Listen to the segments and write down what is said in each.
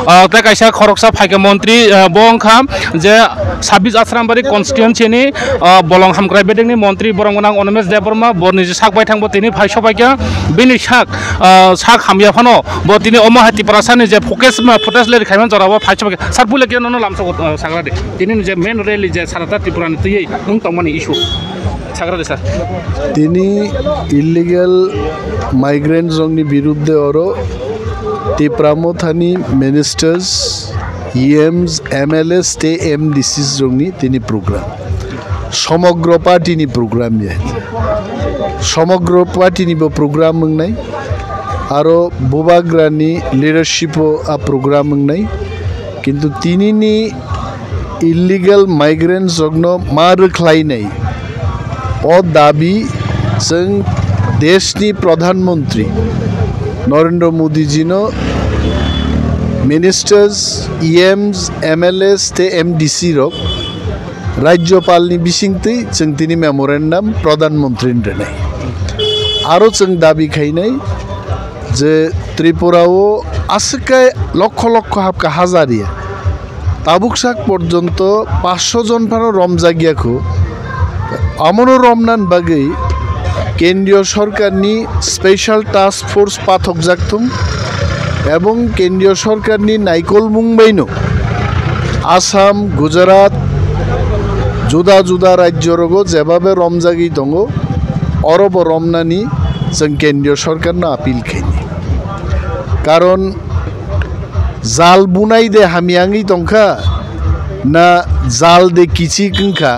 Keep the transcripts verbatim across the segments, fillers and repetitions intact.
Ah, tei kaisa khoroksa phaikha montri, ah, bo wngkha je sabis Asrambari constituency ni, ah, bolong hamkrai bedekni montri borong gwnang Animesh Debbarma, borni je sak baithang bo tini phai sobaikha, bini sak, ah, sak hamya phano bo tini omo hai Tiprasani je focus ma, protest rally khaimani jorao phai sobaikha. Sir, puila khe nono lamsogo, ah, sagra di. Tini je main rally je sarata Tripura ni twiwi wng tongmani issue. Sagra de sir. Tini illegal migrant rokni birudde oro Tipra Mothani ministers, E Ms, M L As tei M D Cs rokni tini program. Somogro party ni program ye. Somogro party ni bo program wngnai. Aro Bubagrani leadership o a program wngnai. Kintu tinini illegal migrants rokno ma rwkhlainai. O dabi chwng deshni Pradhan Mantri Narendra Modi jino ministers, E Ms, M L As tei M D C rok Rajyopalni bisingtwi chwng tini memorandum Pradhan Mantri ni rwnai. Aro chwng dabi khainai je Tripura o aswk kai lokho lokho hapkha hajar ya. Tabuk sak porjonto paanch sho jon phano romjak ya kho. Amono romnan bagwi Kendriya Sorkarni Special Task Force pathokjak thung ebong Kendriya Sorkarni naikolmung baino Assam, Gujarat, juda juda rajyo rogo jebabe romjagwi tongo, orobo romnani chwng Kendriya Sorkarno appeal khaini. Karon jal bunai de hamya wngwi tongkha, na jal de kichik wngkha,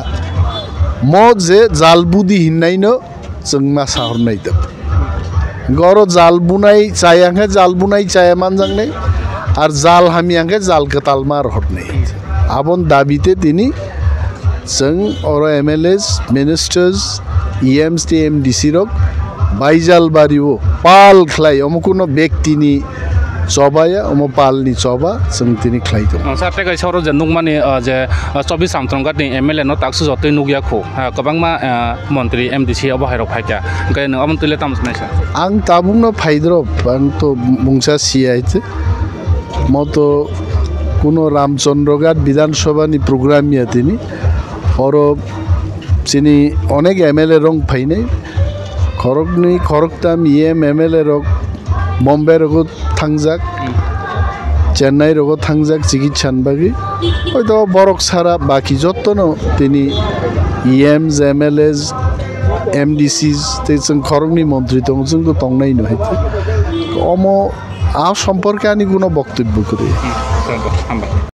mo je jal budi hinnaino chwng ma sahornai tok. Goro jal bunai chaya khe jal bunai chaya manjaknai, ar jal hamya khe jal kwtal ma rohornai. Abon dabi te tini chwng oro M L As, ministers, E Ms tei M D C rok Baijalbari o pal khlai omo kuno bektini choba ya, omo palni choba chwng tini khlai tongo. Ah, sir, tei kaisa oro je nukmani, ah, je, ah, chobbish Ramchandra Ghat ni M L A no taksu jotoi nukya kho. Ah, kwbangma, ah, montri M D C obo hai rok phaikha. Hwnkhe nwng omo twi le tamo sanai sir? Ang tabukno phaidrop, ang to mungsa siya hai se. Moto kuno Ramchandra Ghat Bidhan Sabha ni program ya tini. Oro chini onek M L A rok phainai. Khoroknwi, khoroktam E M, M L A rok Bombay rogo thangjak, Chennai rogo thangjak chikitsa ni bagwi. Hoito borok sara baki jottono tini E Ms, M L As, M D Cs tei chwng khoroknwi montri tongo, chwngno tongnai no hai. Omo a somporke ani kuno boktobbo kwrwi.